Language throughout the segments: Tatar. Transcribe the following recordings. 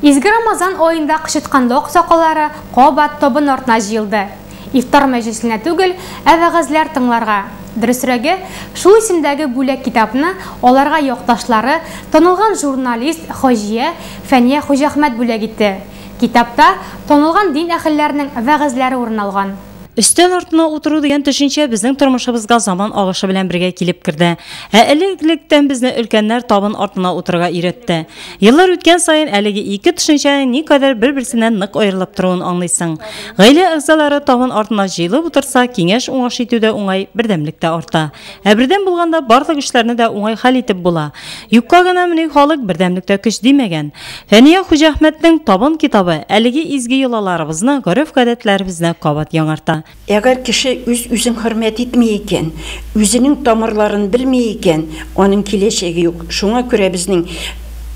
Изге Рамазан аенда кычытканлы аксакаллары кабат табын артына җыелды. Ифтар мәҗлесенә түгел, ә вәгазьләр тыңларга. Дөресрәге, шул исемдәге бүләк китапны аларга якташлары, танылган журналист, хаҗия Фәния Хуҗахмәт бүләк итте. Китапта танылган дин әһелләренең вәгазьләре урын алган. Өстәл артына утыру дигән төшенчә безнең тормышыбызга заман агышы белән бергә килеп керде. Ә элек-электән безне өлкәннәр табын артына утырырга өйрәтте. Еллар үткән саен әлеге ике төшенчәнең никадәр бер-берсеннән нык аерылып торуын аңлыйсың. Гаилә әгъзалары табын артына җыелып утырса, киңәш-уңаш итү дә уңай, бердәмлек тә арта. Ә бердәм булганда барлык эшләрне дә уңай хәл итеп була. Юкка гына мени халык бердәмлектә көч димәгән. Фәния Хуҗаәхмәтнең Табын китабы әлеге изге йолаларыбызны, гореф-гадәтләребезне кабат яңарта. Әгәр кеше үз-үзен хөрмәт итми икән, үзенең тамырларын белми икән, аның киләчәге юк. Шуңа күрә безнең,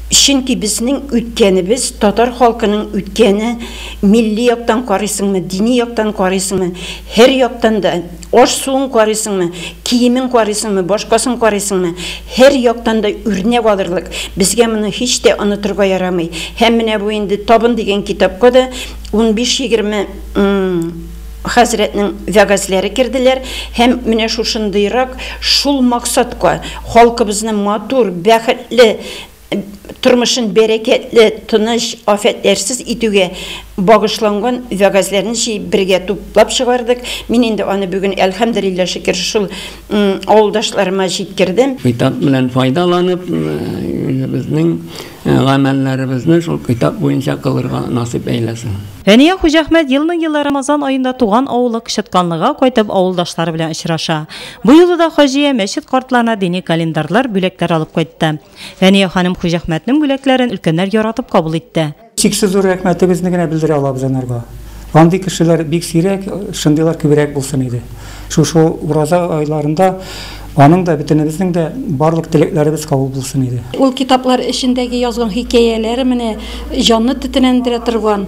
чөнки безнең үткәнебез, татар халкының үткәне, милли яктан карыйсыңмы, дини яктан карыйсыңмы, һәр яктан да Аш-суын карыйсыңмы, киемен карыйсыңмы, башкасын карыйсыңмы, һәр яктан да үрнәк алырлык. Безгә моны һич тә онытырга ярамый. Һәм менә бу инде Табын дигән китапка да унбиш-егерме хәзрәтнең вәгазьләре керделәр. Һәм менә шушындыйрак шул максатка халкыбызны матур, бәхетле, тормышын бәрәкәтле, тыныч, афәтләрсез итүгә багышланган вәгазьләрне җыеп, бергә туплап чыгардык. Мин инде аны бүген, әлхәмделилла шөкер, шул авылдашларыма җиткердем. Китап белән файдаланып, үзебезнең гамәлләребезне шул китап буенча кылырга насыйп әйләсен. Фәния Хуҗахмәт елның-елы Рамазан аенда туган авылы Кычытканлыга кайтып авылдашлары белән очраша. Бу юлы да хаҗия мәчет картларына дини календарьлар, бүләкләр алып кайтты. Фәния ханым Хуҗахмәтнең бүләкләрен өлкәннәр яратып кабул итте. Чиксез зур рәхмәтебезне генә белдерә алабыз анарга. Андый кешеләр бик сирәк, шундыйлар күбрәк булсын иде. Шушы ураза айларында аның да, бөтенебезнең дә барлык теләкләребез кабул булсын иде. Ул китаплар эчендәге язган хикәяләре менә җанны тетрәндерә торган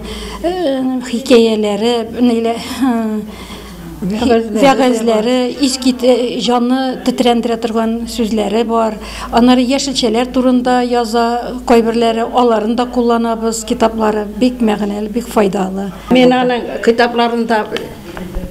хикәяләре, нилә, Вәгазьләре, искит җанны тетрәндерә торган сүзләре бар. Аннары яшелчәләр турында яза кайберләре, аларын да кулланабыз. Китаплары бик мәгънәле, бик файдалы. Мин аның китапларын да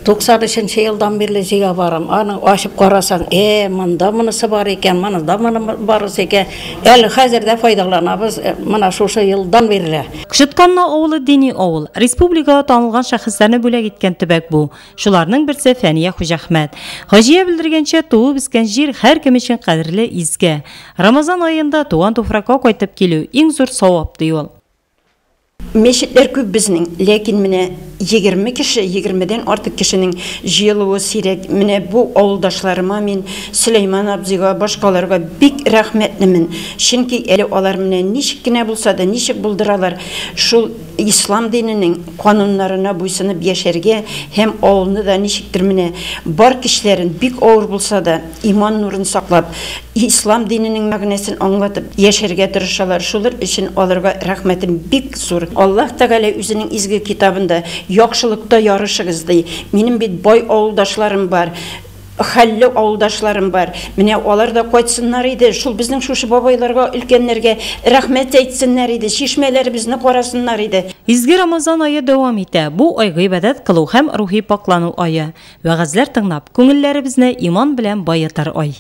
93 нче елдан бирле җыя барам. Аның ачып карасаң, э, монда монысы бар икән, монда моны барысы икән. Әле хәзер дә файдаланабыз, менә шушы елдан бирле. Кычытканны авылы дини авыл. Республикага танылган шәхесләрне бүләк иткән төбәк бу. Шуларның берсе Фәния Хуҗахмәт. Хаҗия белдергәнчә, туып үскән җир һәркем өчен кадерле, изге. Рамазан аенда туган туфракка кайтып килү, иң зур савап, ди ул. Мәчетләр күп безнең, ләкин менә 20 кеше, егермедән артык кешенең җыелуы сирәк. Менә бу авылдашларыма мин, Сөләйман абзыйга, башкаларга бик рәхмәтлемен. Чөнки әле алар менә ничек кенә булса да, ничек булдыралар, шул ислам диненең кануннарына буйсынып яшәргә һәм авылны да ничектер менә бар көчләрен, бик авыр булса да, иман нурын саклап, ислам диненең мәгънәсен аңлатып яшәргә тырышалар. Шулар өчен аларга рәхмәтем бик зур. Аллаһ Тәгалә үзенең изге китабында, Яхшылыкта ярышыгыз, ди. Минем бит бай авылдашларым бар, хәлле авылдашларым бар. Менә алар да кайтсыннар иде, шул безнең шушы бабайларга, өлкәннәргә рәхмәт әйтсеннәр иде, чишмәләребезне карасыннар иде. Изге Рамазан ае дәвам итә. Бу ай гыйбадәт кылу һәм рухи пакълану ае. Вәгазьләр тыңлап, күңелләребезне иман белән баетыр ай.